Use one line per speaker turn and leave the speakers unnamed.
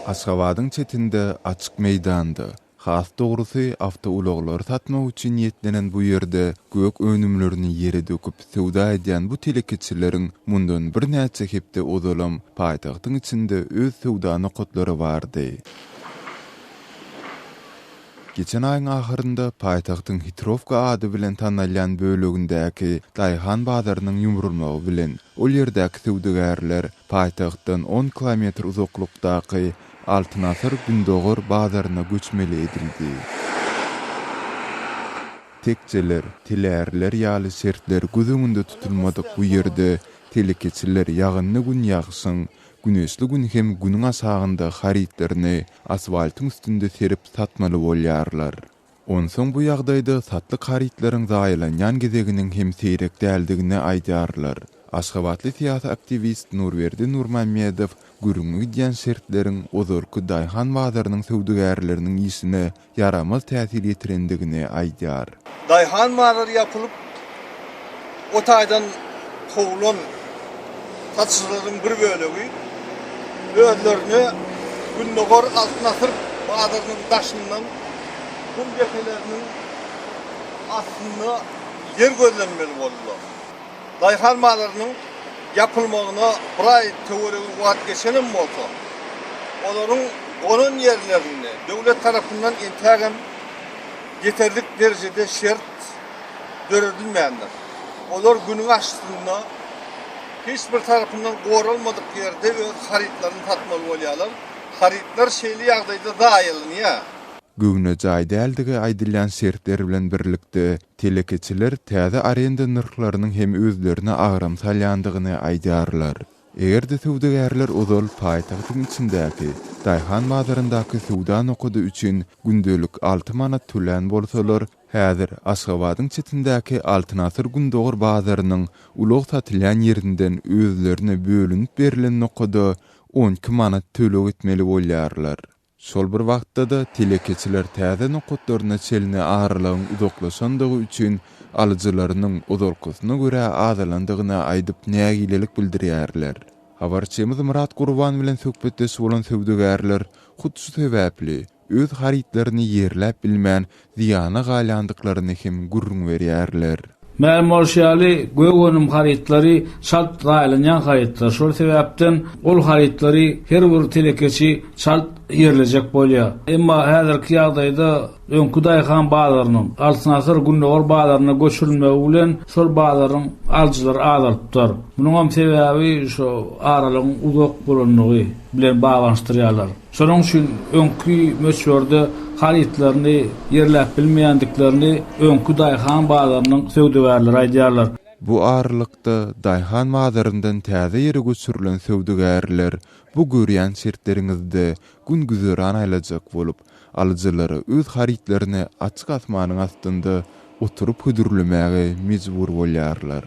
Aşgabadyň çetinde, açyk meýdanda, has dogrusy, awtoulaglary satmak üçin niýetlenen bu ýerde gök önümlerini ýere döküp söwda edýän bu telekeçileriň mundan birnäçe hepde ozalam paýtagtyň içinde öz söwda nokatlary bardy. Geçen aýyň ahyrynda paýtagtyň Hitrowka ady bilen tanalýan bölegindäki daýhan bazarynyň ýumrulmagy bilen, ol ýerdäki söwdagärler paýtagtdan on kilometr uzaklykdaky Altyn asyr Gündogar bazaryna göçmeli edildi. Tekjeler, telärler ýaly şertler göz öňünde tutulmadyk bu ýerde telekeçiler ýagynly gün ýagşyň, Güneşli gün hem günüň aşagynda harytlaryny asfaltyň üstünde serip satmaly bolýarlar. Onsoň bu ýagdaýda satlyk harytlaryň zaýalanýan gezeginiň hem seýrek däldigini aýdýarlar. Aşgabatly syýasy aktiwist Nurberdi Nurmämmedow gürrüňi gidýän şertleriň ozalky daýhan bazarynyň söwdagärleriniň işine ýaramaz täsir ýetirendigini aýdýar.
Daýhan bazary ýapylyp, o taýdan kowlan satyjylaryň bir bölegi özlerine Gündogar Altyn asyr bazarynyň daşyndan gum depeleriniň astynda ýer gözlenmeli boldular. Daýhan bazarynyň ýapylmagyna bir aý töweregi wagt geçenem bolsa, olaryň gonan ýerlerinde döwlet tarapyndan entägem ýeterlik derejede şert döredilmändir. Olar günüň astynda hiç bir tarapyndan goralmadyk ýerde öz harytlaryny satmaly bolýarlar. Harytlar şeýle ýagdaýda zaýalanýar.
Göwnejaý däldigi aýdylýan şertler bilen birlikde, telekeçiler täze arenda nyrhlarynyň hem özlerine agram salýandygyny aýdýarlar. Eger-de söwdagärler ozal paýtagtyň içindäki daýhan bazaryndaky söwda nokady üçin gündelik alty manat tölän bolsalar, häzir Aşgabadyň çetindäki Altyn asyr gündogar bazarynyň ulag satylýan ýerinden özlerine bölünip berlen nokada 12 manat töleg etmeli bolýarlar. Şol bir wagtda-da, telekeçiler täze nokatlaryna çenli aralygyň uzaklaşandygy üçin alyjylarynyň ozalkysyna görä azalandygyny aýdyp nägilelik bildirýärler. Habarçymyz Myrat Gurban bilen söhbetdeş bolan söwdagärler hut şu sebäpli öz harytlaryny ýerläp bilmän zyýana galýandyklaryny hem gürrüň berýärler.
Mälim bolşy ýaly, gök önüm harytlary çalt zaýalanýan harytlar. Şol sebäpden ol harytlary her bir telekeçi çalt ýerlejek bolýar. Emma häzirki ýagdaýda öňki daýhan bazarynyň Altyn asyr Gündogar bazaryna göçürilmegi bilen şol bazaryň alyjylary azalypdyr. Munuňam sebäbi şo aralygyň uzak bolanlygy bilen baglanyşdyrýarlar. Şonuň üçin öňki möçberde harytlaryny ýerläp bilmeýändiklerini öňki daýhan bazarynyň söwdagärleri aýdýarlar.
Bu aralykda, daýhan bazaryndan täze ýere göçürilen söwdagärler bu görýän şertleriňizde gün-güzeran aýlajak bolup, alyjylara öz harytlaryny açyk asmanyň astynda oturyp hödürlemäge mejbur bolýarlar.